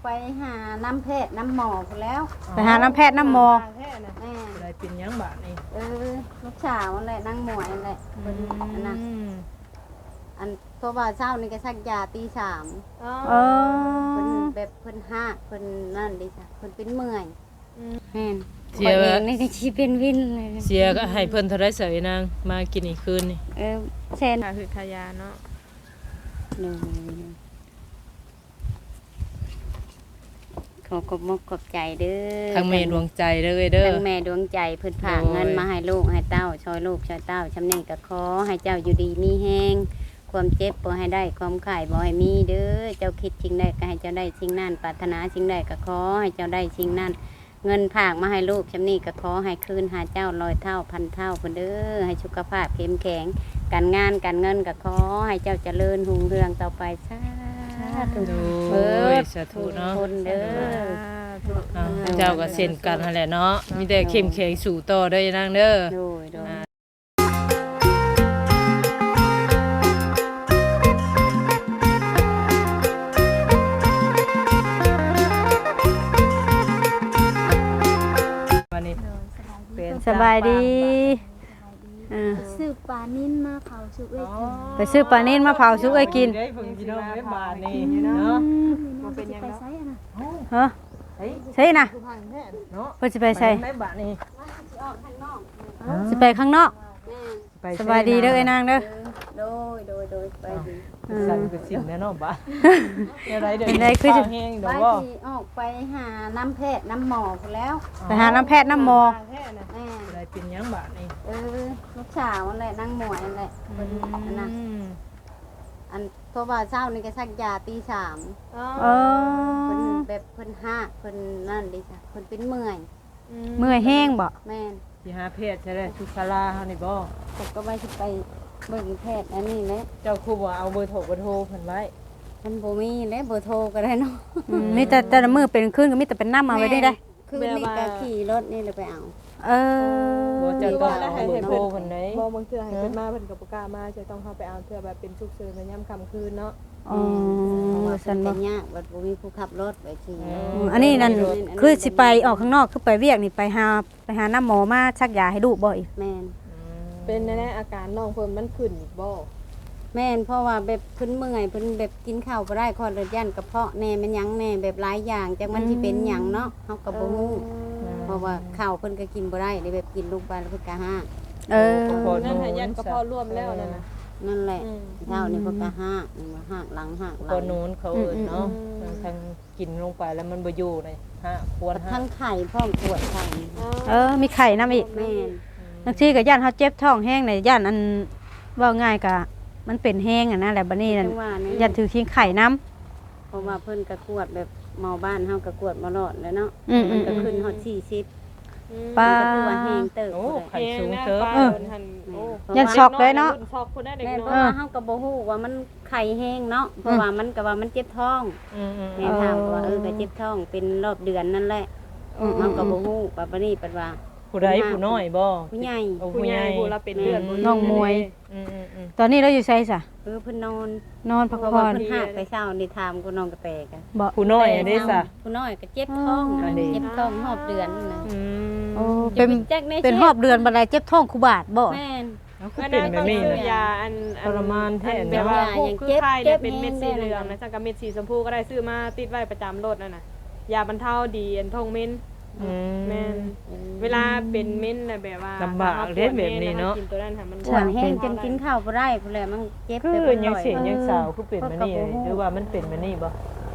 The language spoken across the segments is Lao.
ໄປຫານຳແພດນຳໝໍພຸ້ນແລ້ວ. ໄປຫານຳແພດນຳໝໍ. ແມ່ນ. ຜູ້ໃດເປັນຫຍັງບາດນີ້? ເອີ ລູກສາວຫັ້ນແຫຼະ ນາງໝວຍຫັ້ນແຫຼະ ເພິ່ນ ອືມ ອັນນັ້ນ ອັນ ເພາະວ່າເຊົ້ານີ້ກໍສັກຢາຕີສາມ. ອໍ ເອີ ເພິ່ນແບບເພິ່ນຮາກ ເພິ່ນນັ້ນເດ້ ເພິ່ນເປັນເມື່ອຍ. ອືມ ແມ່ນ. ຂ້ອຍເອງນີ້ກໍຊິເປັນວິນເລີຍ. ເສຍກໍໃຫ້ເພິ່ນເທົ່າໃດຊະ ເອີຍນາງ ມາກິນອີກຄືນນີ້? ເອີ ແສນ ຄ່າຫືດຄ່າຢາເນາະ. ໂດຍ ຂໍຂອບມົກຂອບໃຈເດີ ທາງແມ່ດວງໃຈເດີເອີຍເດີ. ທາງແມ່ດວງໃຈເພິ່ນຝາກເງິນ ໂດຍ ມາໃຫ້ລູກໃຫ້ເຕົ້າ ຊ່ອຍລູກຊ່ອຍເຕົ້າ ຊ່ຳນີ້ກໍຂໍໃຫ້ເຈົ້າຢູ່ດີມີແຮງ ຄວາມເຈັບບໍ່ໃຫ້ໄດ້ ຄວາມໄຂ້ບໍ່ໃຫ້ມີເດີ. ເຈົ້າຄິດສິ່ງໃດກໍໃຫ້ເຈົ້າໄດ້ສິ່ງນັ້ນ ປາດຖະໜາສິ່ງໃດກໍຂໍໃຫ້ເຈົ້າໄດ້ສິ່ງນັ້ນ. ເງິນຝາກມາໃຫ້ລູກຊ່ຳນີ້ກໍຂໍໃຫ້ຄືນຫາເຈົ້າຮ້ອຍເທົ່າພັນເທົ່າພຸ້ນເດີ. ໃຫ້ສຸຂະພາບເຂັ້ມແຂງ ການງານການເງິນກໍຂໍໃຫ້ເຈົ້າຈະເລີນຮຸ່ງເຮືອງຕໍ່ໄປ. ສາທຸ. ໂດຍ ເບິດ ສາທຸເນາະ ທຸກຄົນເດີ. ສາທຸ. ເຈົ້າກໍເຊັ່ນກັນຫັ້ນແຫຼະເນາະ ມີແຕ່ເຂັ້ມແຂງສູ້ຕໍ່ເດີຍານາງເດີ. ໂດຍ ໂດຍ. ສະບາຍດີ. ເອີ ຊື້ປານິນມາເຜົາສູ່ເອື້ອຍກິນ. ອໍ ໄປຊື້ປານິນມາເຜົາສູ່ເອື້ອຍກິນ. ໄດ້ເພິ່ນພີ່ນ້ອງເດ້ບາດນີ້ເນາະ. ອືມ ບໍ່ເປັນຫຍັງເນາະ. ຮະ ໃສນະ ເນາະ ເພິ່ນຊິໄປໃສ? ໄປທາງໃດບາດນີ້? ຊິອອກຂ້າງນອກ. ຮະ ຊິໄປຂ້າງນອກ. ແມ່ນ. ໄປ ສະບາຍດີເດີ ເອື້ອຍນາງເດີ. ໂດຍ ໂດຍ ໂດຍ ໄປດີ. ເອີ ສັ່ນຄືຊິນແນ່ເນາະບາດ. ແນວໃດເດີ? ເປັນໃດຄືຊິ ຟ້າວແຮງດອກບໍ່? ວ່າຊິອອກໄປຫານຳແພດນຳໝໍພຸ້ນແລ້ວ. ໄປຫານຳແພດນຳໝໍ. ແມ່ນ. ຜູ້ໃດເປັນຫຍັງບາດນີ້? ເອີ ລູກສາວຫັ້ນແຫຼະ ນາງໝວຍຫັ້ນແຫຼະ ເພິ່ນ ອືມ ອັນນັ້ນ ອັນ ເພາະວ່າເຊົ້ານີ້ກໍສັກຢາຕີສາມ. ອໍ ເອີ ເພິ່ນແບບເພິ່ນຮາກ ເພິ່ນນັ້ນເດ້ ເພິ່ນເປັນເມື່ອຍ. ອືມ ເມື່ອຍແຮງບໍ? ແມ່ນ. ຊິຫາແພດໃສລະ? ຢູ່ສາລາເຮົານີ້ບໍ? ຂ້ອຍກໍວ່າຊິໄປເບິ່ງແພດອັນນີ້ແຫຼະ. ເຈົ້າຄືບໍ່ເອົາເບີໂທ ເບີໂທເພິ່ນໄວ້? ມັນບໍ່ມີແຫຼະ ເບີໂທກໍໄດ້ເນາະ. ອືມ ມີແຕ່ແຕ່ລະມື້ເປັນຄືນກໍມີແຕ່ເປັນນຳເອົາໄວ້ນີ້ໄດ໋. ຄືນນີ້ກໍຂີ່ລົດນີ້ແຫຼະໄປເອົາ. ເອີ ບໍ່ ເຈົ້າຕ້ອງເອົາເບີໂທເພິ່ນໄດ໋. ບໍ່ ບາງເທື່ອໃຫ້ເພິ່ນມາ ເພິ່ນກໍບໍ່ກ້າມາ ຈະຕ້ອງເຮົາໄປເອົາ ເທື່ອວ່າເປັນສຸກເສີນຍາມຄ່ຳຄືນເນາະ. ອໍ ເພາະວ່າເພິ່ນກໍຍາກ ບັດບໍ່ມີຜູ້ຂັບລົດໄປຂີ່. ເອີ ອັນນີ້ນັ້ນ ຄືຊິໄປອອກຂ້າງນອກ ຄືໄປວຽກນີ້ ໄປຫາ ໄປຫານຳໝໍມາສັກຢາໃຫ້ລູກບໍອີກ? ແມ່ນ. ອືມ ເປັນແນວໃດອາການນ້ອງເພິ່ນ ມັນຂຶ້ນອີກບໍ? ແມ່ນ ເພາະວ່າແບບເພິ່ນເມື່ອຍ ເພິ່ນແບບກິນເຂົ້າບໍ່ໄດ້ ຂ້ອຍລະຢ້ານກະເພາະແດ່ ແມ່ນຫຍັງແດ່ ແບບຫຼາຍຢ່າງ ຈັກມັນຊິເປັນຫຍັງເນາະ. ເຮົາກໍບໍ່ຮູ້ ເອີ ເພາະວ່າເຂົ້າເພິ່ນກໍກິນບໍ່ໄດ້ເດ້ ແບບກິນລົງໄປແລ້ວເພິ່ນກໍຮາກ. ເອີ ນັ້ນຫາຍັດກະເພາະລວມແລ້ວນັ້ນນະ. ເອີ ນັ້ນແຫຼະ. ອືມ ເທົ່ານີ້ເພິ່ນກໍຮາກ ຮາກຫຼັງຮາກຫຼັງ ກະເພາະນູນເຂົາເອີ້ນເນາະ. ອືມໆ ທາງກິນລົງໄປແລ້ວມັນບໍ່ຢູ່ເລີຍ ຮາກຄວນ ທັງໄຂ້ພ້ອມ ປວດໄຂ້. ເອີ ມີໄຂ້ນຳອີກ. ແມ່ນ. ອືມ ບາງທີກໍຢ້ານເຮົາເຈັບທ້ອງແຮງນີ້ ຢ້ານ ອັນ ເວົ້າງ່າຍກໍມັນເປັນແຮງຫັ້ນນະ ແລ້ວບັດນີ້ນັ້ນ ຈັ່ງວ່ານີ້ ຢ້ານຖືຄີງໄຂ້ນຳ. ເພາະວ່າເພິ່ນກໍກວດແບບໝໍບ້ານເຮົາກໍກວດບໍ່ລອດແລ້ວເນາະ. ອືມໆໆ ມັນກໍຂຶ້ນຮອດສີ່ສິບ. ອືມ ປ້າ ມັນກໍຖືວ່າແຮງເຕີບ. ໂອ້ ໄຂ້ສູງເຕີບ. ເອີ ຢ້ານຊັອກເດ້ເນາະ. ຊັອກພຸ້ນເດັກນ້ອຍ. ແມ່ນ ເພາະວ່າເຮົາກໍບໍ່ຮູ້ວ່າມັນໄຂ້ແຮງເນາະ ເພາະວ່າມັນກໍວ່າມັນເຈັບທ້ອງ. ອືມໆໆ ແມ່ນຖາມກໍວ່າ ເອີ ກໍເຈັບທ້ອງເປັນຮອບເດືອນນັ້ນແຫຼະ. ອືມໆໆ ເຮົາກໍບໍ່ຮູ້ ບັດນີ້ເພິ່ນວ່າ ຜູ້ໃດ ຜູ້ນ້ອຍບໍ? ຜູ້ໃຫຍ່. ໂອ້ ຜູ້ໃຫຍ່ ຜູ້ລາວເປັນເລືອດ. ອືມ ນ້ອງມວຍ. ອືມໆໆ ຕອນນີ້ລາວຢູ່ໃສຊະ? ເອີ ເພິ່ນນອນ ນອນພັກຜ່ອນ. ເພິ່ນຫາກແຕ່ເຊົ້ານີ້ ຖາມກັບນ້ອງກະແຕກະ. ຜູ້ນ້ອຍເດ້ຊະ? ຜູ້ນ້ອຍກໍເຈັບທ້ອງ ເຈັບທ້ອງຮອບເດືອນນະ. ອືມ ໂອ້ ເປັນ ເປັນຮອບເດືອນບັດໃດ ເຈັບທ້ອງຄູ່ບາດບໍ? ແມ່ນ. ເອົາ ຄືເປັນແບບນີ້ນະ? ກໍຕ້ອງຊື້ຢາອັນ ອັນ ທໍລະມານແທ້ ອັນແບບວ່າ ແບບວ່າ ໂຮກຄືໄຂ້ ແບບເປັນເມັດສີເຫຼືອງນະ ຊັ້ນກໍເມັດສີຊົມພູກໍໄດ້ ຊື້ມາຕິດໄວ້ປະຈຳລົດນັ້ນນະ ຢາບັນເທົາດີ ອັນທ້ອງເມັນ. ອືມ ແມ່ນ. ເວລາເປັນເມັນນະ ແບບວ່າລຳບາກເດ້ແບບນີ້ເນາະ. ກິນຕົວນັ້ນຫາມັນ ປວດແຮງຈົນກິນເຂົ້າບໍ່ໄດ້ພຸ້ນແຫຼະ ມັນເຈັບ. ຄືຍັງເສຍຍັງສາວ ຄືເປັນແບບນີ້ ຫຼືວ່າມັນເປັນແບບນີ້ບໍ?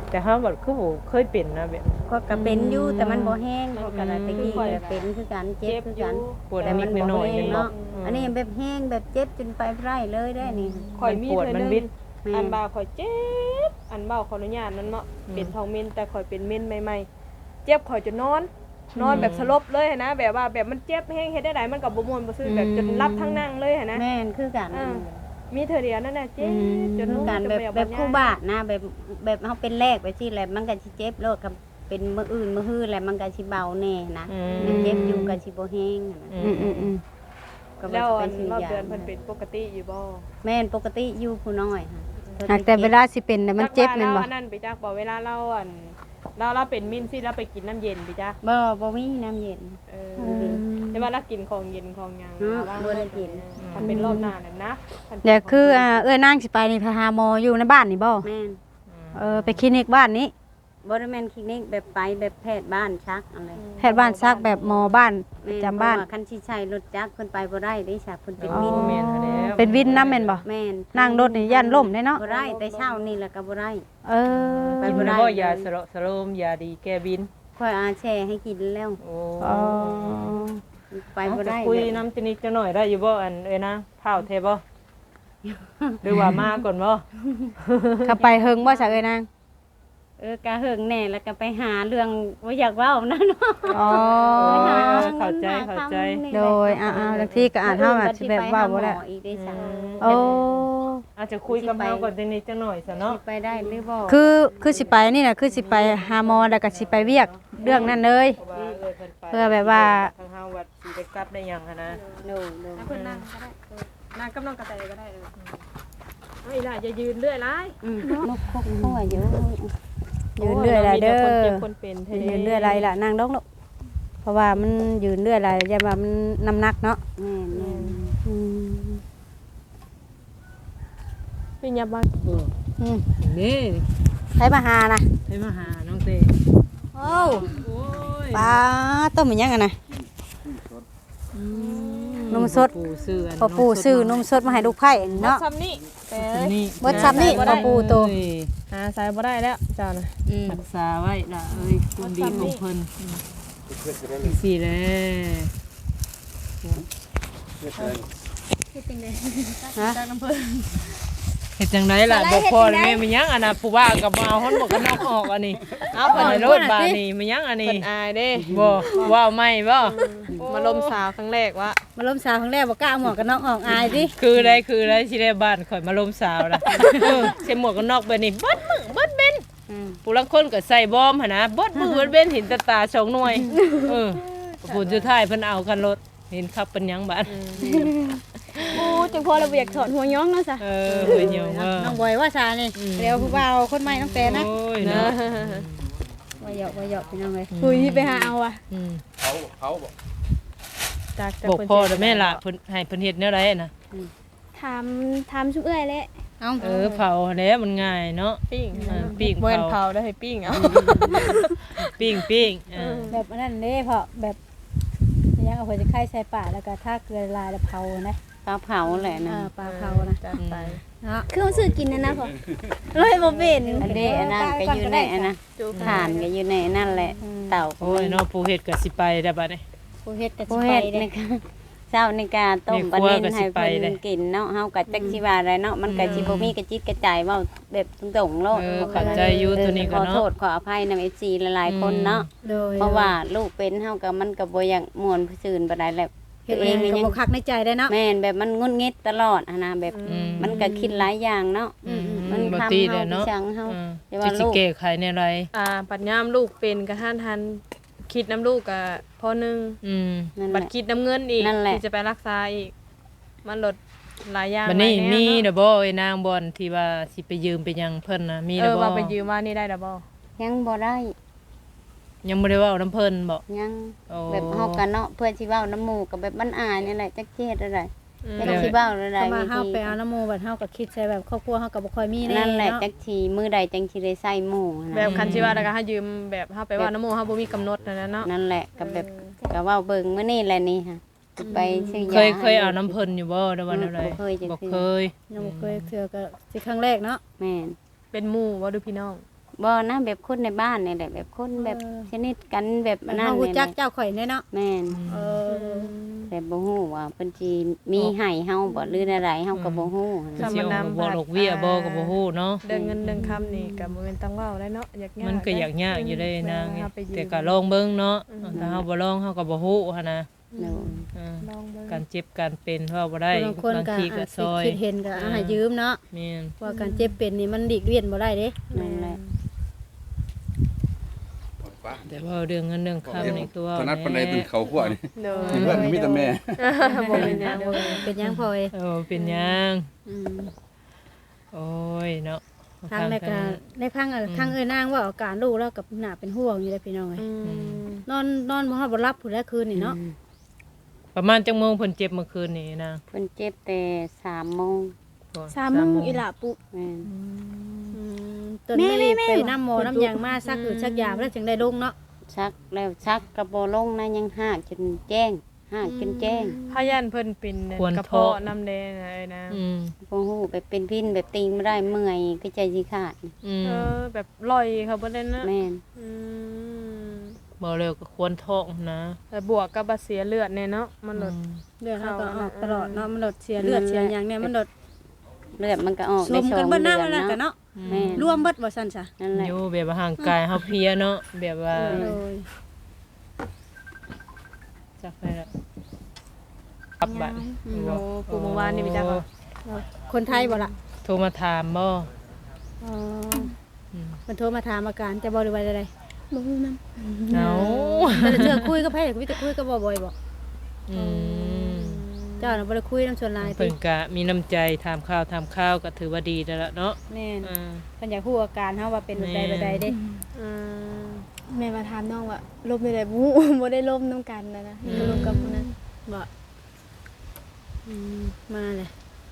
ແຕ່ເຮົາບັດຄືບໍ່ເຄີຍເປັນນະແບບ. ຂ້ອຍກໍເປັນຢູ່ ອືມ ແຕ່ມັນບໍ່ແຮງ. ຂ້ອຍກໍໄດ້ ອືມ ແຕ່ກີ້ກໍເປັນຄືກັນ ເຈັບຄືກັນ ປວດ ແຕ່ມັນບໍ່ແຮງເນາະ. ອືມ ອັນນີ້ແບບແຮງ ແບບເຈັບຈົນໄປບໍ່ໄດ້ເລີຍເດ້ນີ້. ຂ້ອຍມີເທື່ອໜຶ່ງ ມັນປວດ ມັນບິດ. ແມ່ນ. ອັນວ່າຂ້ອຍເຈັບ ອັນເວົ້າຂໍອະນຸຍາດນັ້ນເນາະ. ອືມ ເປັນທ້ອງເມັນ ແຕ່ຂ້ອຍເປັນເມັນໃໝ່ໆ ເຈັບຂ້ອຍຈົນນອນ ອືມ ນອນແບບສະຫຼົບເລີຍຫັ້ນນະ ແບບວ່າແບບມັນເຈັບແຮງ ເຮັດແນວໃດມັນກໍບໍ່ມ່ວນບໍ່ຊື່ ອືມ ແບບຈົນຫຼັບທັງນັ່ງເລີຍຫັ້ນນະ. ແມ່ນ ຄືກັນ. ເອີ ມີເທື່ອດຽວນັ້ນນະ ເຈັບ ອືມ ຈົນ ຄືກັນ ແບບ ແບບຄູ່ບາດນະ ແບບ ແບບເຮົາເປັນແລກໄປຊີ້ແຫຼະ ມັນກໍຊິເຈັບໂລດ ຄັນເປັນມື້ອື່ນມື້ຮືແລ້ວມັນກໍຊິເບົາແດ່ນະ. ອືມ ແຕ່ເຈັບຢູ່ກໍຊິບໍ່ແຮງຫັ້ນນະ. ອືມໆໆ ກໍວ່າຊິໄປຊື້ຢາ. ແລ້ວອັນຮອບເດືອນເພິ່ນເປັນປົກກະຕິຢູ່ບໍ່? ແມ່ນ ປົກກະຕິຢູ່ຜູ້ນ້ອຍຫັ້ນ. ຫາກແຕ່ເວລາຊິເປັນນະ ມັນເຈັບແມ່ນບໍ່? ຈັກວ່າລາວອັນນັ້ນໄປຈັກບໍ່ ເວລາລາວອັນ ລາວ ລາວເປັນມິນຊີ້ ລາວໄປກິນນ້ຳເຢັນຕິຈະ? ບໍ່ ບໍ່ມີນ້ຳເຢັນ. ເອີ ອືມ ແຕ່ວ່າລາວກິນຂອງເຢັນຂອງຫຍັງ ອືມ ລາວວ່າ ບໍ່ໄດ້ກິນ. ອືມ ຄັນເປັນລອບໜ້ານັ້ນນະ ຄັນ ດຽວຄື ອ່າ ເອື້ອຍນາງຊິໄປນີ້ ໄປຫາໝໍຢູ່ໃນບ້ານນີ້ບໍ່? ແມ່ນ. ເອີ ໄປຄລີນິກບ້ານນີ້? ບໍ່ໄດ້ແມ່ນຄລີນິກ ແບບໄປແບບແພດບ້ານສັກຫັ້ນແຫຼະ. ແພດບ້ານສັກ ແບບໝໍບ້ານ ແມ່ນ ປະຈຳບ້ານ. ເພາະວ່າຄັນຊິໃຊ້ລົດຈັກ ເພິ່ນໄປບໍ່ໄດ້ເດ້ ສັກເພິ່ນເປັນວິນ. ອໍ ເປັນວິນນຳແມ່ນບໍ່? ແມ່ນ. ນັ່ງລົດນີ້ຢ້ານລົ້ມເດ້ເນາະ. ບໍ່ໄດ້ ແຕ່ເຊົ້ານີ້ລະກໍບໍ່ໄດ້. ເອີ ກິນແລ້ວບໍ່ ຢາສະເລາະສະໂລມ ຢາດີແກ້ວິນ? ຂ້ອຍອາແຊ່ໃຫ້ກິນແລ້ວ. ໂອ້ ອໍ ໄປບໍ່ໄດ້. ເອົາ ຈະຄຸຍນຳຈັກນິດຈັກໜ້ອຍໄດ້ຢູ່ບໍ່ ອັນເອື້ອຍນາງ? ພ້າວແທ້ບໍ່ ຫຼືວ່າມາກ່ອນບໍ່? ເຂົ້າໄປເຫິງບໍ່ຊະເອື້ອຍນາງ? ເອີ ກະເຫິງແດ່ ແລ້ວກະໄປຫາເລື່ອງບໍ່ຢາກເວົ້ານັ້ນ. ອໍ ເອີ ເຂົ້າໃຈ ເຂົ້າໃຈ. ໂດຍ ເອົາໆ ລາງທີກໍອາດເຮົາອາດຊິແບບເວົ້າບໍ່ໄດ້. ໂອ້ ອາດຈະຄຸຍກັບເຮົາກ່ອນຈັກນິດຈັກໜ້ອຍຊະເນາະ ຊິໄປໄດ້ຫຼືບໍ່. ຄື ຄືຊິໄປນີ້ນະ ຄືຊິໄປຫາໝໍ ແລ້ວກໍຊິໄປວຽກເລື່ອງນັ້ນເລີຍ ເພື່ອແບບວ່າ ທາງເຮົາວ່າຊິໄດ້ກັບໄດ້ຫຍັງຫັ້ນນະ. ໂດຍໆ ໃຫ້ເພິ່ນນັ່ງກໍໄດ້ ນັ່ງກັບນ້ອງກະແຕກໍໄດ້. ເອີ ເອົາ ອີ່ຫຼ້າ ຢ່າຢືນເລື່ອຍຫຼາຍ. ອືມ ນົກຄົກຫົວຢູ່ ຢືນເລື່ອຍຫຼາຍເດີ. ໂອ້ຍ ເນາະ ມີແຕ່ຄົນເຈັບຄົນເປັນແທ້. ຢືນເລື່ອຍຫຼາຍ ອີ່ຫຼ້ານັ່ງລົງລູກ ເພາະວ່າມັນຢືນເລື່ອຍຫຼາຍ ຢ້ານວ່າມັນນ້ຳໜັກເນາະ. ແມ່ນໆ. ອືມ ເປັນຫຍັງວະ? ອືມ ນີ້ ໃຜມາຫານະ? ໃຜມາຫານ້ອງເຕ? ໂອ້ ໂອ້ຍ ປາໂຕ ແມ່ນຫຍັງຫັ້ນນະ? ອືມ ນົມສົດ ພໍ່ປູ່ຊື້ ພໍ່ປູ່ຊື້ນົມສົດມາໃຫ້ລູກໃພ້ເນາະ. ບໍ່ຊ່ຳນີ້ ບໍ່ຊ່ຳນີ້ ພໍ່ປູ່ໂຕ ຫາໃສ່ບໍ່ໄດ້ແລ້ວເຈົ້ານະ. ອືມ ຮັກສາໄວ້ລະເອີຍ ຄວາມດີຂອງເພິ່ນ. ຈັ່ງຊີ້ແຫຼະ ເຮັດຈັ່ງໃດ? ຮະ? ເຮັດຈັ່ງໃດລະ? ບອກພໍ່ແມ່ ແມ່ນຫຍັງອັນນະ ຜູ້ວ່າກໍບໍ່ເອົາຮອດໝວກກັນນັອກອອກອັນນີ້. ເອົາ ເອົາໄປໂລດບາດນີ້ ແມ່ນຫຍັງອັນນີ້ ເພິ່ນອາຍເດ້. ບໍ່ ເວົ້າໃໝ່ບໍ່? ມາລົມສາວຄັ້ງແລກວະ ມາລົມສາວຄັ້ງແລກ ບໍ່ກ້າເອົາໝວກກັນນັອກອອກ ອາຍຕິ. ຄືໄດ້ ຄືໄດ້ ຊິໄດ້ບ້ານຂ້ອຍມາລົມສາວລະ. ເອີ ໃສ່ໝວກກັນນັອກແບບນີ້ເບິດມື້ເບິດເວັນ. ອືມ ຜູ້ລາງຄົນກໍໃສ່ບອມຫັ້ນນະ ເບິດມື້ເບິດເວັນ ເຫັນແຕ່ຕາສອງໜ່ວຍ. ເອີ ຜົນສຸດທ້າຍເພິ່ນເອົາກັນໂລດ ເຫັນຄັກປານຫຍັງບາດ. ອືມ ໂອ້ ຈັ່ງພໍລະບໍ່ຢາກຖອດຫົວຍ້ອງເນາະຊະ. ເອີ ຫົວຍ້ອງເນາະ ນ້ອງບອຍວ່າຊະນີ້. ອືມ ແລ້ວຜູ້ບ່າວຄົນໃໝ່ນ້ອງແຕນນະ. ໂອ້ຍເນາະ ວ່າຢອກ ວ່າຢອກ ພີ່ນ້ອງເອີຍ. ອືມ ຄຸຍໄປຫາເອົາວ່າ. ອືມ ເຜົາ ເຜົາບໍ່? ຈັກ ຈັກ ບອກພໍ່ແລ້ວແມ່ລະ ເພິ່ນໃຫ້ເພິ່ນເຮັດແນວໃດນະ? ອືມ ຖາມ ຖາມຊຸມເອື້ອຍແຫຼະ. ເອົ້າ ເອີ ເຜົາຫັ້ນແຫຼະ ມັນງ່າຍເນາະ. ປີ້ງ ເອີ ປີ້ງ ບໍ່ແມ່ນເຜົາ ເຜົາໄດ້ ປີ້ງເອົາ ປີ້ງ ປີ້ງ. ເອີ ແບບອັນນັ້ນເດ້ ເພາະແບບ ຫຍັງ ເອົາຫົວຊິໄຄໃສ່ປາກ ແລ້ວກໍທາເກືອລາຍ ແລ້ວເຜົາຫັ້ນນະ. ປາເຜົາແຫຼະນະ. ເອີ ປາເຜົານະ ເອີ ຈັດໄປເນາະ. ຄືເຮົາຊື້ກິນຫັ້ນນະພໍ່? ເອີ ບໍ່ເປັນ. ອັນເດ້ ອັນນັ້ນກໍຢູ່ໃນອັນນັ້ນ ຖ່ານກໍຢູ່ໃນອັນນັ້ນແຫຼະ. ອືມ ເຕົາກໍມີ. ໂອ້ຍເນາະ ຜູ້ເຮັດກໍຊິໄປແລ້ວບາດນີ້. ຜູ້ເຮັດກໍຊິໄປເດ້. ເຊົ້ານີ້ກະຕົ້ມປານິນໃຫ້ເພິ່ນກິນເນາະ. ເຮົາກະຈັກຊິວ່າໃດເນາະ ມັນກະຊິບໍ່ມີກະຈິດກະໃຈ ເວົ້າແບບຕົງໆໂລດ. ເອີ ເຂົ້າໃຈຢູ່ໂຕນີ້ກະເນາະ ຂໍໂທດຂໍອະໄພນຳເອັຟຊີຫຼາຍໆຄົນເນາະ. ໂດຍ ເພາະວ່າລູກເປັນ ເຮົາກະ ມັນກະບໍ່ຢາກມ່ວນຊື່ນປານໃດແຫຼະ. ເຮັດເອງກະບໍ່ຄັກໃນໃຈໄດ໋ເນາະ. ແມ່ນ ແບບມັນຫງຸດຫງິດຕະຫຼອດຫັ້ນນະ ແບບມັນກະຄິດຫຼາຍຢ່າງເນາະ. ມັນຄຳເຮົາ ເຮົາ ແຕ່ວ່າລູກຊິແກ້ໄຂແນວໃດ. ອ່າ ບັດຍາມລູກເປັນກະທັນຫັນ ຄິດນຳລູກກະພໍໜຶ່ງ. ອືມ ບັດຄິດນຳເງິນອີກ ທີ່ຈະໄປຮັກສາອີກ ມັນລົດຫຼາຍຢ່າງ. ບັດນີ້ມີແລ້ວບໍ່ເອີຍນາງ ບ່ອນທີ່ວ່າຊິໄປຢືມໄປຫຍັງເພິ່ນນະ ມີແລ້ວບໍ່? ເອີ ວ່າໄປຢືມວ່ານີ້ໄດ້ແລ້ວບໍ່? ຍັງບໍ່ໄດ້. ຍັງບໍ່ໄດ້ເວົ້ານຳເພິ່ນບໍ່? ຍັງ. ໂອ້ ແບບເຮົາກະເນາະ ເພື່ອຊິເວົ້ານຳໝູ່ກະແບບມັນອາຍນີ້ແຫຼະ ຈັກຊິເຮັດແນວໃດ. ອືມ ຈັກຊິເວົ້າແນວໃດ. ຄັນວ່າເຮົາໄປເອົານຳໝູ່ ບັດເຮົາກໍຄິດໃສ່ແບບຄອບຄົວເຮົາກໍບໍ່ຄ່ອຍມີແນ່. ນັ້ນແຫຼະ ເນາະ ຈັກຊິມື້ໃດຈັ່ງຊິໄດ້ໃຊ້ໝູ່ຫັ້ນນະ. ແບບຄັນຊິວ່າແລ້ວກໍໃຫ້ຢືມ ແບບເຮົາໄປເວົ້ານຳໝູ່ ເຮົາບໍ່ມີກຳນົດຫັ້ນນະເນາະ. ນັ້ນແຫຼະ ກໍແບບ ເອີ ກໍເວົ້າເບິ່ງມື້ນີ້ແຫຼະນີ້ຫະ ອືມ ໄປຊື້ຢາ. ເຄີຍ ເຄີຍເອົານຳເພິ່ນຢູ່ບໍ່ ຫຼືວ່າແນວໃດ? ບໍ່ເຄີຍ ບໍ່ເຄີຍ. ຍັງບໍ່ເຄີຍເທື່ອ ກໍຊິຄັ້ງແລກເນາະ. ແມ່ນ. ເປັນໝູ່ບໍ່ ຫຼືພີ່ນ້ອງ? ບໍ່ນະ ແບບຄົນໃນບ້ານນີ້ແຫຼະ ແບບຄົນແບບ ເອີ ສະໜິດກັນ ແບບອັນນັ້ນ ເຮົາຮູ້ຈັກເຈົ້າຂ້ອຍແນ່ເນາະ. ແມ່ນ. ເອີ ອືມ ແຕ່ບໍ່ຮູ້ວ່າເພິ່ນຊິມີໃຫ້ເຮົາບໍ່ ຫຼືແນວໃດ ເຮົາກໍບໍ່ຮູ້. ເພິ່ນຊິອອກດອກເບ້ຍບໍ່ກໍບໍ່ຮູ້ເນາະ. ເລື່ອງເງິນເລື່ອງຄຳນີ້ກໍບໍ່ແມ່ນຕ້ອງເວົ້າໄດ້ເນາະ ຍາກຍາກ ມັນກໍຍາກຍາກຢູ່ເດ້ນາງ. ແຕ່ກໍລອງເບິ່ງເນາະ. ອືມ ຖ້າເຮົາບໍ່ລອງເຮົາກໍບໍ່ຮູ້ຫັ້ນນະ. ໂດຍ ເອີ ລອງເບິ່ງ ການເຈັບການເປັນເວົ້າບໍ່ໄດ້. ບາງຄົນກໍ ບາງທີກໍຊ່ອຍ ຄິດເຫັນກໍ ເອີ ໃຫ້ຢືມເນາະ. ແມ່ນ. ເພາະວ່າການເຈັບເປັນນີ້ມັນຫຼີກລ້ຽນບໍ່ໄດ້ເດ້. ແມ່ນແຫຼະ. ແຕ່ເວົ້າເລື່ອງເງິນເລື່ອງຄຳນີ້ຄືວ່າຖະໜັດປານໃດ ເປັນເຂົ້າຄົວນີ້. ໂດຍ ເມີແຕ່ແມ່. ບໍ່ເປັນຫຍັງ ບໍ່ເປັນຫຍັງພໍ່ເອີຍ. ເອີ ບໍ່ເປັນຫຍັງ. ອືມ ໂອ້ຍເນາະ. ທາງໃດກໍໄດ້ຟັງ ເອີ ອືມ ທາງເອື້ອຍນາງເວົ້າອາການລູກແລ້ວກໍໜ້າເປັນຫ່ວງຢູ່ເດ້ພີ່ນ້ອງເອີຍ. ອືມ ອືມ ນອນ ນອນບໍ່ຮອດບໍ່ຫຼັບພຸ້ນແຫຼະຄືນນີ້ເນາະ. ອືມ ປະມານຈັກໂມງເພິ່ນເຈັບເມື່ອຄືນນີ້ນາງ? ເພິ່ນເຈັບແຕ່ສາມໂມງ. ໂອ້ ສາມໂມງ ສາມໂມງອີ່ຫຼ້າປຸກ. ແມ່ນ. ອືມ ອືມ ຕອນນີ້ ແມ່ ແມ່ ໄປນຳໝໍນຳຫຍັງມາ ສັກ ອືມ ສັກຢາແລ້ວຈຶ່ງໄດ້ລົງເນາະ? ສັກແລ້ວສັກກໍບໍ່ລົງນະ ຍັງຮາກຈົນແຈ້ງ ຮາກຈົນແຈ້ງ. ອືມ ພະຢ້ານເພິ່ນເປັນ ຄວນ ກະເພາະ ເພາະນຳແດ່ນະເອີຍນາງ. ອືມ ບໍ່ຮູ້ ແບບເປັນພິນ ແບບຕີງບໍ່ໄດ້ ເມື່ອຍຄືໃຈຊິຂາດ. ອືມ ເອີ ແບບລ່ອຍເຂົ້າເບິດເລີຍເນາະ. ແມ່ນ. ອືມ ເວົ້າແລ້ວກໍຄວນທ້ອງນະ ແລ້ວບວກກັບວ່າເສຍເລືອດແດ່ເນາະ ມັນ ອືມ ໂດດ ເລືອດເຮົາກໍອອກຕະຫຼອດເນາະ ມັນໂດດເສຍເລືອດ ມັນ ເສຍຫຍັງແດ່ ມັນໂດດ ເລືອດມັນກໍອອກ ສົມກັນເບິດນະ ໄດ້ສອງເດືອນເນາະ. ແມ່ນ ລວມເບິດວ່າຊັ້ນຊະ. ນັ້ນແຫຼະ ຢູ່ແບບວ່າຮ່າງກາຍເຮົາເພຍເນາະ ແບບວ່າ ໂດຍ ຈັກໄປລະ ກັບບ້ານ. ອືມ ໂອ້ ຜູ້ເມື່ອວານນີ້ໄປຈັກ ຄົນໄທບໍ່ລະ? ໂທມາຖາມບໍ່? ອໍ ອືມ ເພິ່ນໂທມາຖາມອາການເຈົ້າບໍ່ ຫຼືວ່າໃດ? ບໍ່ຮູ້ນຳ. ເອົາ ແຕ່ລະເທື່ອຄຸຍກັບໃຜ ມີແຕ່ຄຸຍກັບບ່ອຍໆບໍ່? ອືມ ເຈົ້ານະບໍ່ໄດ້ຄຸຍນຳສ່ວນຫຼາຍຕິ? ເພິ່ນກະມີນ້ຳໃຈ ຖາມຂ່າວ ຖາມຄາວກໍຖືວ່າດີແລ້ວລະເນາະ. ແມ່ນ. ອືມ ເພິ່ນຢາກຮູ້ອາການເຮົາວ່າເປັນແບບໃດ ແບບໃດເດ້. ອືມ ແມ່ນວ່າຖາມນ້ອງວ່າລົມແນວໃດ ບໍ່ຮູ້ ບໍ່ໄດ້ລົມນຳກັນນະ ອືມ ລົມກັບຜູ້ນັ້ນ. ບໍ່ ອືມ ມາແຫຼະ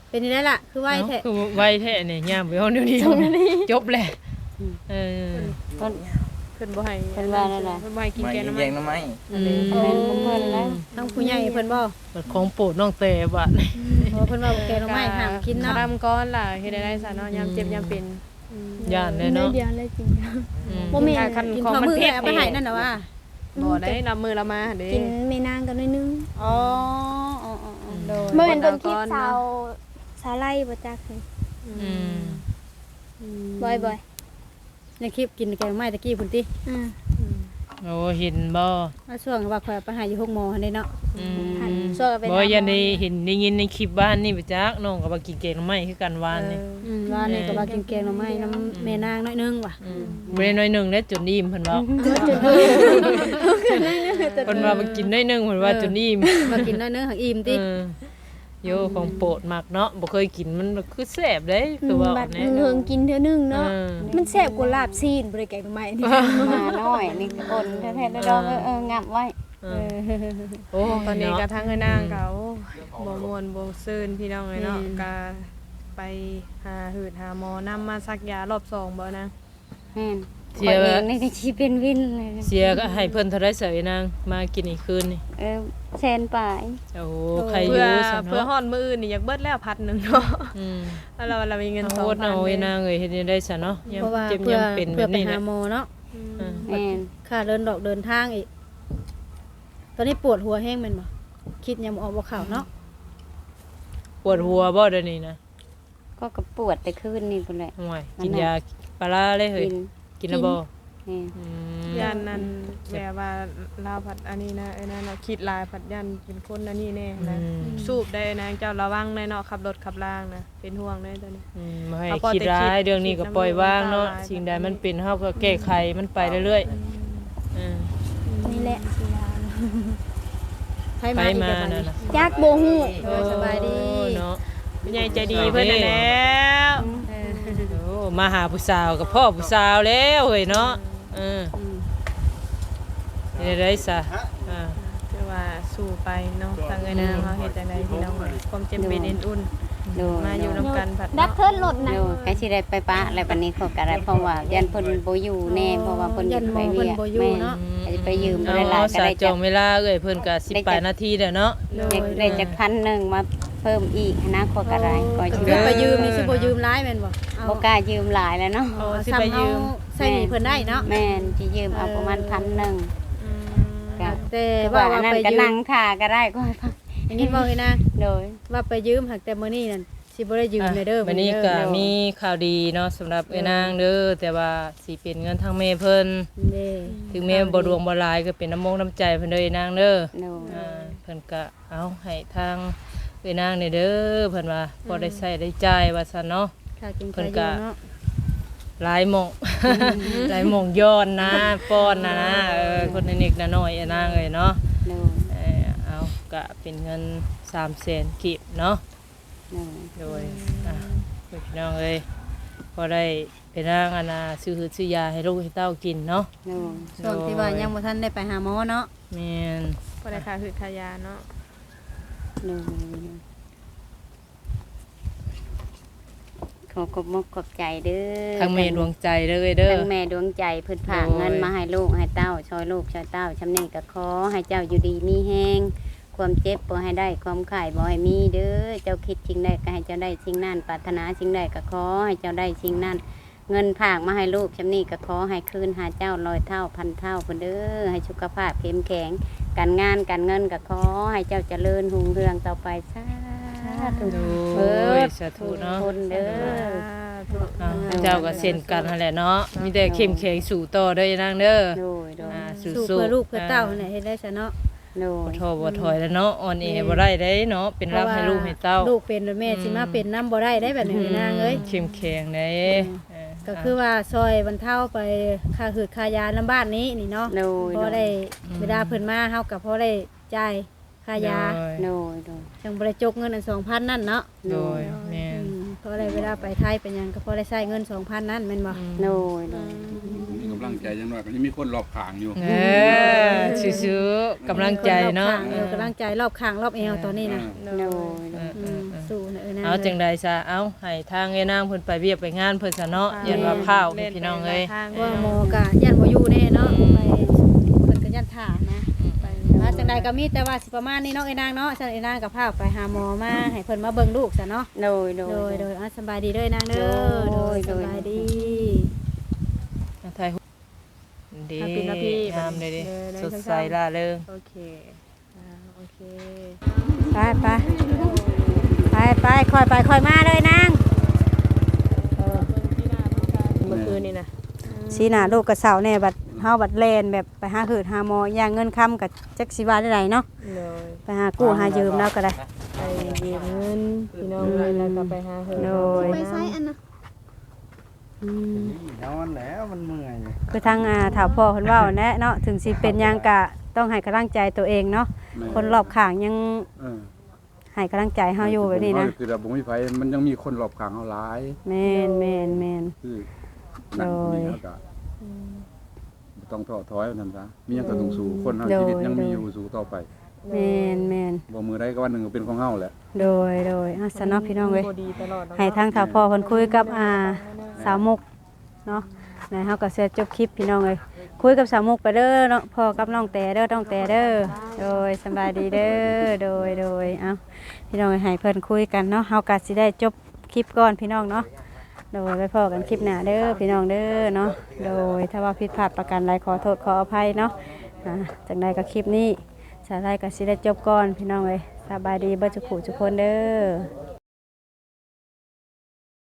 ເປັນຈັ່ງໃດລະ ຄືໄວແທ້? ເອົ້າ ຄືໄວແທ້ນີ້ ຍ່າງໄປຮອດດຽວນີ້ ຈົບແລ້ວ. ອືມ ເອີ ເພິ່ນ ເພິ່ນບໍ່ໃຫ້ ເພິ່ນວ່າແນວໃດ? ເພິ່ນບໍ່ໃຫ້ກິນແກງໜໍ່ໄມ້ ແກງໜໍ່ໄມ້. ອືມ ໂອ້ ຂອງເພິ່ນລະ ທາງຜູ້ໃຫຍ່ເພິ່ນບໍ່? ຂອງໂປດນ້ອງແຕ່ບາດນີ້. ອືມ ເພິ່ນວ່າແກງໜໍ່ໄມ້ຫ້າມກິນເນາະ ຄະດຳກ່ອນລະ ເຮັດໄດ້ໄດ້ຊະເນາະ ຍາມເຈັບຍາມເປັນ. ອືມ ຢ້ານເດ້ເນາະ ໜ້ອຍດຽວແລ້ວກິນ. ອືມ ບໍ່ແມ່ນ ກິນຂອງມັນເຜັດ ເອົາໄປໃຫ້ນັ້ນນະວ່າ ບໍ່ໄດ້ ນັບມື້ລາວມາຫັ້ນເດ້ ກິນແມ່ນາງກໍໜ້ອຍໜຶ່ງ. ອໍ ອໍໆໆ ໂດຍ ບໍ່ແມ່ນເບິ່ງຄລິບສາວ ສາວໄລບໍ່ຈັກ. ອືມ ອືມ ບ່ອຍໆ ໃນຄລິບກິນແກງໜໍ່ໄມ້ຕະກີ້ພຸ້ນຕິ. ອືມ ໂອ້ ເຫັນບໍ່ ວ່າຊ່ວງວ່າຂ້ອຍເອົາໄປໃຫ້ຢູ່ໂຮງໝໍຫັ້ນເດ້ເນາະ. ອືມ ຊ່ວງເອົາໄປ ບໍ່ ຢ້ານໄດ້ເຫັນໄດ້ຍິນໃນຄລິບວານນີ້ບໍ່ຈັກ ນ້ອງກໍວ່າກິນແກງໜໍ່ໄມ້ຄືກັນວານນີ້. ເອີ ອືມ ວານນີ້ກໍວ່າກິນແກງໜໍ່ໄມ້ນຳແມ່ນາງໜ້ອຍໜຶ່ງວ່າ. ອືມ ບໍ່ໄດ້ໜ້ອຍໜຶ່ງເດ້ ຈົນອີ່ມເພິ່ນເວົ້າ. ເພິ່ນວ່າມາກິນໜ້ອຍໜຶ່ງ ເພິ່ນວ່າ ເອີ ຈົນອີ່ມ ວ່າກິນໜ້ອຍໜຶ່ງຫາກອີ່ມຕິ. ເອີ ໂຢ ຂອງໂປດມັກເນາະ ບໍ່ເຄີຍກິນ ມັນຄືແຊບເດ້ ຄືວ່າ ບັດເຫິງໆກິນເທື່ອໜຶ່ງເນາະ. ເອີ ມັນແຊບກວ່າລາບຊີ້ນ ບໍ່ໄດ້ແກງໜໍ່ໄມ້ນີ້. ໝານ້ອຍນີ້ກໍອົນແທ້ໆ ດອກ ເອີ ເອີ ງັບໄວ້. ເອີ ເອີ ໂອ້ ຕອນນີ້ກໍທາງເອື້ອຍນາງກໍ ໂອ້ຍ ບໍ່ມ່ວນບໍ່ຊື່ນພີ່ນ້ອງເອີຍເນາະ. ແມ່ນ ກໍໄປຫາຫືດຫາໝໍນຳ ມາສັກຢາລອບສອງບໍ່ນາງ? ແມ່ນ ເສຍ ຂ້ອຍເອງນີ້ກໍຊິເປັນວິນເລີຍ. ເສຍກໍໃຫ້ເພິ່ນເທົ່າໃດຊະ ເອື້ອຍນາງ ມາກິນອີກຄືນນີ້? ເອີ ແສນປາຍ. ໂອ້ ໂອ້ ໄຄຢູ່ຊັ້ນເນາະ ເພື່ອຮອດມື້ອື່ນນີ້ຢາກເບິດແລ້ວພັນໜຶ່ງເນາະ. ອືມ ແລ້ວລາວມີເງິນສອງພັນ. ໂອ້ຍ ເນາະ ເອື້ອຍນາງເອີຍ ເຮັດແນວໃດຊະເນາະ ຍາມເຈັບຍາມເປັນແບບນີ້ນະ. ເພາະວ່າເພື່ອໄປຫາໝໍເນາະ. ອືມ ອືມ ແມ່ນ ຄ່າເດີນດອກເດີນທາງອີກ. ຕອນນີ້ປວດຫົວແຮງແມ່ນບໍ່? ຄິດຫຍັງບໍ່ອອກບໍ່ເຂົ້າເນາະ. ປວດຫົວບໍ່ດຽວນີ້ນະ? ກໍ ກໍປວດແຕ່ຄືນນີ້ພຸ້ນແຫຼະ. ໂອ້ຍ ກິນຢາປາລາເລີຍເຮີ້ຍ. ກິນ ກິນແລ້ວບໍ່? ກິນ ແມ່ນ. ອືມ ຢ້ານນັ້ນ ແບບວ່າລາວພັດອັນນີ້ນະ ເອີ ນັ້ນເນາະ ຄິດຫຼາຍ ພັດຢ້ານເປັນຄົນອັນນີ້ແດ່ນະ. ອືມ ສູບໄດ້ນະ ເຈົ້າລະວັງແດ່ເນາະ ຂັບລົດຂັບລາງນະ ເປັນຫ່ວງເດ້ຕອນນີ້. ອືມ ບໍ່ໃຫ້ຄິດຫຼາຍ ເລື່ອງນີ້ກໍປ່ອຍວາງເນາະ. ສິ່ງໃດມັນເປັນ ເຮົາກໍແກ້ໄຂມັນໄປເລື້ອຍໆ. ອືມ ເອີ ນີ້ແຫຼະ ໄປມາອີກແລ້ວບັດນີ້. ຈັກ ບໍ່ຮູ້. ໂດຍ ສະບາຍດີເນາະ ຜູ້ໃຫຍ່ໃຈດີເພິ່ນນັ້ນແຫຼ້ວ. ເອີ ໂອ້ ມາຫາຜູ້ສາວກໍພໍ້ຜູ້ສາວແລ້ວເຮີ້ຍເນາະ. ເອີ ອືມ ເຮັດໄດ້ຊະ. ອ່າ ຄືວ່າສູ້ໄປເນາະ ທາງເອື້ອຍນາງເຮົາເຮັດຈັ່ງໃດພີ່ນ້ອງເອີຍ ຄວາມຈຳເປັນເອັນອຸ່ນ. ໂດຍ ມາຢູ່ນຳກັນພັດເນາະ ດັບເທີນລົດນະ. ໂດຍ ໃກ້ຊິໄດ້ໄປປະແລ້ວບັດນີ້ ເຂົາກໍໄດ້ ເພາະວ່າຢ້ານເພິ່ນບໍ່ຢູ່ແນ່ ເພາະວ່າເພິ່ນຢາກໄປວຽກ. ແມ່ນ ເພິ່ນບໍ່ຢູ່ເນາະ. ອືມ ກໍຊິໄປຢືມບໍ່ໄດ້ຫຼາຍ ກໍໄດ້ຈັກ ເວລາເອື້ອຍເພິ່ນກໍສິບປາຍນາທີແລ້ວເນາະ. ໂດຍ ຢາກໄດ້ຈັກພັນໜຶ່ງມາເພີ່ມອີກຫັ້ນນະ ຂ້ອຍກໍໄດ້. ໂອ້ ກໍຊິໄປຢືມນີ້ ຊິບໍ່ຢືມຫຼາຍແມ່ນບໍ່? ບໍ່ກ້າຢືມຫຼາຍແລ້ວເນາະ. ໂອ້ ຊິໄປຢືມ ໃຊ້ໜີ້ເພິ່ນໄດ້ເນາະ. ແມ່ນ ຊິຢືມເອົາປະມານ ເອີ ພັນໜຶ່ງ. ອືມ ກໍ ແຕ່ວ່າ ວ່າອັນນັ້ນກໍນັ່ງຖ້າກໍໄດ້ ກໍໃຫ້ຟັງ ໄດ້ຍິນບໍ່ເອີຍນາງ? ໂດຍ ວ່າໄປຢືມ ຫາກແຕ່ມື້ນີ້ນັ້ນຊິບໍ່ໄດ້ຢືມແລ້ວເດີ. ມື້ນີ້ກໍມີຂ່າວດີເນາະ ສຳລັບເອື້ອຍນາງເດີ ແຕ່ວ່າຊິເປັນເງິນທາງແມ່ເພິ່ນ. ເດ້ ເຖິງແມ່ນບໍ່ຫຼວງບໍ່ຫຼາຍ ກໍເປັນນ້ຳມົກນ້ຳໃຈເພິ່ນເດີ ເອື້ອຍນາງເດີ. ໂດຍ ອ່າ ເພິ່ນກໍ ເອົາ ໃຫ້ທາງເອື້ອຍນາງນີ້ເດີ ເພິ່ນວ່າ ອືມ ພໍໄດ້ໃຊ້ໄດ້ຈ່າຍວ່າຊັ້ນເນາະ. ເພິ່ນກໍ ເພິ່ນກໍ ຫຼາຍໝ່ອງ ອືມ ຫຼາຍໝ່ອງຍ້ອນນະ ປ້ອນນະນະ. ເອີ ເອີ ຄົນເລັກໆນ້ອຍໆ ເອື້ອຍນາງເອີຍເນາະ. ໂດຍ ເອີ ເອົາ ກະເປັນເງິນສາມແສນກີບເນາະ. ໂດຍ ໂດຍ ອືມ ອ່ະ ພີ່ນ້ອງເອີຍ ພໍໄດ້ໄປນາງອັນນ່າຊື້ຮືດຊື້ຢາໃຫ້ລູກໃຫ້ເຕົ້າກິນເນາະ. ໂດຍ ຊ່ວງທີ່ວ່າຍັງບໍ່ທັນໄດ້ໄປຫາໝໍເນາະ. ແມ່ນ ພໍໄດ້ຄ່າຮືດຄ່າຢາເນາະ. ໂດຍ ຂໍຂອບມົກຂອບໃຈເດີ ທັງແມ່ດວງໃຈເດີເອີຍເດີ ທັງແມ່ດວງໃຈ ເພິ່ນຝາກເງິນມາໃຫ້ລູກໃຫ້ເຕົ້າ ຊ່ອຍລູກຊ່ອຍເຕົ້າ ຊ່ຳນີ້ກໍຂໍໃຫ້ເຈົ້າຢູ່ດີມີແຮງ ຄວາມເຈັບບໍ່ໃຫ້ໄດ້ ຄວາມໄຂ້ບໍ່ໃຫ້ມີເດີ. ເຈົ້າຄິດສິ່ງໃດກໍໃຫ້ເຈົ້າໄດ້ສິ່ງນັ້ນ ປາດຖະໜາສິ່ງໃດກໍຂໍໃຫ້ເຈົ້າໄດ້ສິ່ງນັ້ນ. ເງິນຝາກມາໃຫ້ລູກຊ່ຳນີ້ກໍຂໍໃຫ້ຄືນຫາເຈົ້າຮ້ອຍເທົ່າພັນເທົ່າພຸ້ນເດີ. ໃຫ້ສຸຂະພາບເຂັ້ມແຂງ ການງານການເງິນກໍຂໍໃຫ້ເຈົ້າຈະເລີນຮຸ່ງເຮືອງຕໍ່ໄປ ສາທຸ ໂດຍ ເບິດ ສາທຸເນາະ ທຸກຄົນເດີ. ສາທຸ ເຈົ້າກໍເຊັ່ນກັນຫັ້ນແຫຼະເນາະ ມີແຕ່ເຂັ້ມແຂງສູ້ຕໍ່ເດີຍານາງເດີ. ໂດຍ ໂດຍ ອ່າ ສູ້ໆ ເພື່ອລູກເພື່ອເຕົ້າຫັ້ນແຫຼະ ເຮັດໄດ້ຊະເນາະ. ໂດຍ ບໍ່ທໍ້ບໍ່ຖອຍແລ້ວເນາະ ອ່ອນແອບໍ່ໄດ້ເດ້ເນາະ ເປັນຫຼັກໃຫ້ລູກໃຫ້ເຕົ້າ. ເພາະວ່າລູກເປັນແລ້ວແມ່ຊິມາເປັນນຳບໍ່ໄດ້ເດ້ ບັດນີ້ນາງເອີຍ ເຂັ້ມແຂງເດ້. ກໍຄືວ່າຊ່ອຍບັນເທົາໄປຄ່າຮືດຄ່າຢານຳບ້ານນີ້ນີ້ເນາະ. ໂດຍ ພໍໄດ້ ເວລາເພິ່ນມາເຮົາກໍພໍໄດ້ຈ່າຍຄ່າຢາ. ໂດຍ ໂດຍ ຈັ່ງບໍ່ໄດ້ຈົກເງິນອັນສອງພັນນັ້ນເນາະ. ໂດຍ ແມ່ນ ພໍໄດ້ເວລາໄປໄທໄປຫຍັງກໍພໍໄດ້ໃຊ້ເງິນສອງພັນນັ້ນແມ່ນບໍ່? ໂດຍ ໂດຍ ມີກຳລັງໃຈ ຢ່າງໜ້ອຍກໍຍັງມີຄົນລອບຂ້າງຢູ່. ເອີ ສູ້ໆ ກຳລັງໃຈເນາະ ມີຄົນລອບຂ້າງຢູ່ ກຳລັງໃຈລອບຂ້າງລອບແອວຕອນນີ້ນະ. ໂດຍ ໂດຍ ສູ້ເອີຍນາງ. ເອົາ ຈັ່ງໃດຊະ ເອົາ ໃຫ້ທາງເອື້ອຍນາງເພິ່ນໄປວຽກໄປງານເພິ່ນຊະເນາະ ຢ້ານວ່າພ້າວ ແມ່ນ ພີ່ນ້ອງເອີຍ ເພາະວ່າໝໍກໍຢ້ານບໍ່ຢູ່ແນ່ເນາະ ໄປເພິ່ນກໍຢ້ານຖ້ານະ. ວ່າຈັ່ງໃດກໍມີແຕ່ວ່າ ປະມານນີ້ເນາະ ເອື້ອຍນາງເນາະ. ຊັ້ນເອື້ອຍນາງກໍພາໄປຫາໝໍມາ ໃຫ້ເພິ່ນມາເບິ່ງລູກຊະເນາະ. ໂດຍ ໂດຍ ໂດຍ ໂດຍ ອ່າ ສະບາຍດີເດີນາງເດີ. ໂດຍ ໂດຍ ສະບາຍດີ. ຖ່າຍຮູບດີ ງາມເລີຍ ສົດໃສລ່າເລີງ. ໂອເຄ ອ່າ ໂອເຄ ໄປ ໄປ ໄປ ໄປ ຄ່ອຍໄປຄ່ອຍມາເດີນາງ. ເອີ ມື້ຄືນນີ້ນະ ຊີ້ໜ້າລູກກະເສົ້າແດ່ ບັດເຮົາບັດແລ່ນແບບ ໄປຫາຮືດຫາໝໍ ຢ່າງເງິນຄຳກໍຈັກຊິວ່າແນວໃດເນາະ. ໂດຍ ໄປຫາກູ້ຫາຢືມລາວກໍໄດ້ ໄປຢືມເງິນພີ່ນ້ອງເອີຍ ແລ້ວກໍໄປຫາຮືດ. ໂດຍ ໄປໃສອັນນະ? ອືມ ນອນແລ້ວ ມັນເມື່ອຍ. ຄືທາງ ອ່າ ທ້າວພໍ່ເພິ່ນເວົ້າແຫຼະເນາະ ເຖິງຊິເປັນຫຍັງກໍຕ້ອງໃຫ້ກຳລັງໃຈຕົວເອງເນາະ. ແມ່ນ ຄົນລອບຂ້າງຍັງ ເອີ ໃຫ້ກຳລັງໃຈເຮົາຢູ່ແບບນີ້ນະ. ຄືວ່າບໍ່ມີໃຜ ມັນຍັງມີຄົນລອບຂ້າງເຮົາຫຼາຍ. ແມ່ນ ແມ່ນ ແມ່ນ ຄື ໂດຍ ນັ້ນນີ້ເຮົາກໍ ອືມ ບໍ່ຕ້ອງທໍ້ຖອຍວ່າຊັ້ນຊະ ມີຫຍັງກໍຕ້ອງສູ້. ອືມ ຄົນເຮົາ ໂດຍ ຊີວິດຍັງມີຢູ່ ໂດຍ ສູ້ຕໍ່ໄປ. ແມ່ນ ແມ່ນ ບໍ່ ມື້ໃດກໍວັນໜຶ່ງກໍເປັນຂອງເຮົາແຫຼະ. ໂດຍ ໂດຍ ອ່ະ ຊັ້ນເນາະ ພີ່ນ້ອງເອີຍ ໃຫ້ທາງທ້າວພໍ່ເພິ່ນຄຸຍກັບ ອ່າ ສາວມຸກ ເນາະ ແລ້ວເຮົາກໍຊິຈົບຄລິບ ພີ່ນ້ອງເອີຍ. ຄຸຍກັບສາວມຸກໄປເດີເນາະ ພໍ່ກັບນ້ອງແຕເດີ ນ້ອງແຕເດີ. ໂດຍ ສະບາຍດີເດີ. ໂດຍ ໂດຍ ເອົ້າ ພີ່ນ້ອງເອີຍ ໃຫ້ເພິ່ນຄຸຍກັນເນາະ ເຮົາກໍຊິໄດ້ຈົບຄລິບກ່ອນ ພີ່ນ້ອງເນາະ. ໂດຍ ໄວ້ພໍ້ກັນຄລິບໜ້າເດີ ພີ່ນ້ອງເດີເນາະ. ໂດຍ ຖ້າວ່າຜິດພາດປະການໃດ ຂໍໂທດຂໍອະໄພເນາະ. ອ່າ ຈັ່ງໃດກໍຄລິບນີ້ ສາວໄລກໍຊິໄດ້ຈົບກ່ອນ ພີ່ນ້ອງເອີຍ. ສະບາຍດີເບິດທຸກຜູ້ທຸກຄົນເດີ.